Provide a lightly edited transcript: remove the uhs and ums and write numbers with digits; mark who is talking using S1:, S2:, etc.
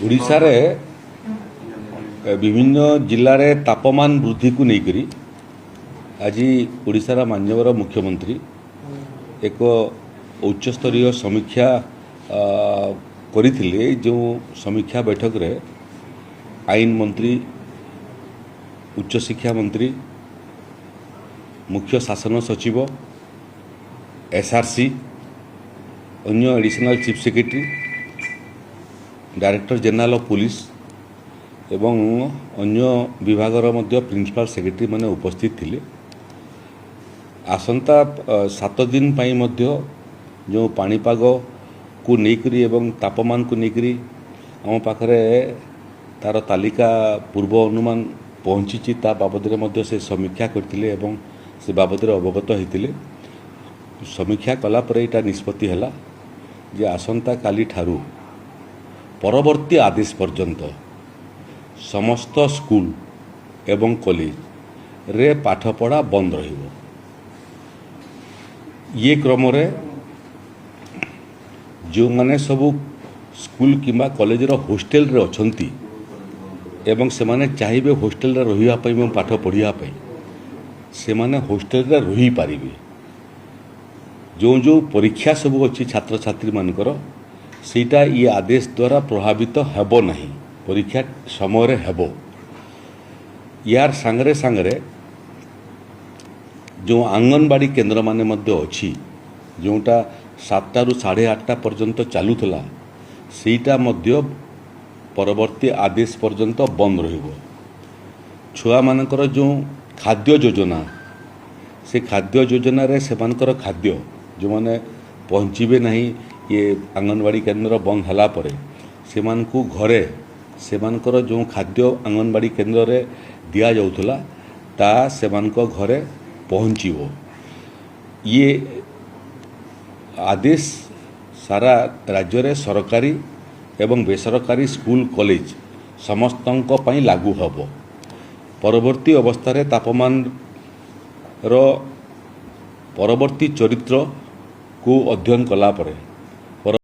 S1: ଓଡ଼ିଶାରେ ବିଭିନ୍ନ ଜିଲ୍ଲାରେ ତାପମାନ ବୃଦ୍ଧିକୁ ନେଇକରି ଆଜି ଓଡ଼ିଶାର ମାନ୍ୟବର ମୁଖ୍ୟମନ୍ତ୍ରୀ ଏକ ଉଚ୍ଚସ୍ତରୀୟ ସମୀକ୍ଷା କରିଥିଲେ। ଯେଉଁ ସମୀକ୍ଷା ବୈଠକରେ ଆଇନ ମନ୍ତ୍ରୀ, ଉଚ୍ଚଶିକ୍ଷା ମନ୍ତ୍ରୀ, ମୁଖ୍ୟ ଶାସନ ସଚିବ, ଏସ୍ଆର୍ସି, ଅନ୍ୟ additional chief secretary, director general of police ଏବଂ ଅନ୍ୟ ବିଭାଗର ମଧ୍ୟ ପ୍ରିନ୍ସିପାଲ ସେକ୍ରେଟାରୀ ମାନେ ଉପସ୍ଥିତ ଥିଲେ। ଆସନ୍ତା 7 ଦିନ ପାଇଁ ମଧ୍ୟ ଯେଉଁ ପାଣିପାଗକୁ ନେଇକରି ଏବଂ ତାପମାନକୁ ନେଇକରି ଆମ ପାଖରେ ତାର ତାଲିକା ପୂର୍ବ ଅନୁମାନ ପହଞ୍ଚିଛି, ତା ବାବଦରେ ମଧ୍ୟ ସେ ସମୀକ୍ଷା କରିଥିଲେ ଏବଂ ସେ ବାବଦରେ ଅବଗତ ହୋଇଥିଲେ। ସମୀକ୍ଷା କଲା ପରେ ଏଇଟା ନିଷ୍ପତ୍ତି ହେଲା ଯେ ଆସନ୍ତାକାଲିଠାରୁ ପରବର୍ତ୍ତୀ ଆଦେଶ ପର୍ଯ୍ୟନ୍ତ ସମସ୍ତ ସ୍କୁଲ ଏବଂ କଲେଜରେ ପାଠପଢ଼ା ବନ୍ଦ ରହିବ। ଇଏ କ୍ରମରେ ଯେଉଁମାନେ ସବୁ ସ୍କୁଲ କିମ୍ବା କଲେଜର ହୋଷ୍ଟେଲରେ ଅଛନ୍ତି ଏବଂ ସେମାନେ ଚାହିଁବେ ହୋଷ୍ଟେଲରେ ରହିବା ପାଇଁ ଏବଂ ପାଠ ପଢ଼ିବା ପାଇଁ, ସେମାନେ ହୋଷ୍ଟେଲରେ ରହିପାରିବେ। ଯେଉଁ ଯେଉଁ ପରୀକ୍ଷା ସବୁ ଅଛି ଛାତ୍ରଛାତ୍ରୀମାନଙ୍କର, ସେଇଟା ଇଏ ଆଦେଶ ଦ୍ୱାରା ପ୍ରଭାବିତ ହେବ ନାହିଁ, ପରୀକ୍ଷା ସମୟରେ ହେବ। ୟାର ସାଙ୍ଗରେ ସାଙ୍ଗରେ ଯେଉଁ ଅଙ୍ଗନବାଡ଼ି କେନ୍ଦ୍ରମାନେ ମଧ୍ୟ ଅଛି, ଯେଉଁଟା 7ଟାରୁ 8:30 ପର୍ଯ୍ୟନ୍ତ ଚାଲୁଥିଲା, ସେଇଟା ମଧ୍ୟ ପରବର୍ତ୍ତୀ ଆଦେଶ ପର୍ଯ୍ୟନ୍ତ ବନ୍ଦ ରହିବ। ଛୁଆମାନଙ୍କର ଯେଉଁ ଖାଦ୍ୟ ଯୋଜନା, ସେ ଖାଦ୍ୟ ଯୋଜନାରେ ସେମାନଙ୍କର ଖାଦ୍ୟ ଯେଉଁମାନେ ପହଞ୍ଚିବେ ନାହିଁ ଇଏ ଅଙ୍ଗନବାଡ଼ି କେନ୍ଦ୍ର ବନ୍ଦ ହେଲା ପରେ, ସେମାନଙ୍କୁ ଘରେ ସେମାନଙ୍କର ଯେଉଁ ଖାଦ୍ୟ ଅଙ୍ଗନବାଡ଼ି କେନ୍ଦ୍ରରେ ଦିଆଯାଉଥିଲା ତା ସେମାନଙ୍କ ଘରେ ପହଞ୍ଚିବ। ଇଏ ଆଦେଶ ସାରା ରାଜ୍ୟରେ ସରକାରୀ ଏବଂ ବେସରକାରୀ ସ୍କୁଲ କଲେଜ ସମସ୍ତଙ୍କ ପାଇଁ ଲାଗୁ ହେବ। ପରବର୍ତ୍ତୀ ଅବସ୍ଥାରେ ତାପମାନର ପରବର୍ତ୍ତୀ ଚରିତ୍ରକୁ ଅଧ୍ୟୟନ କଲା ପରେ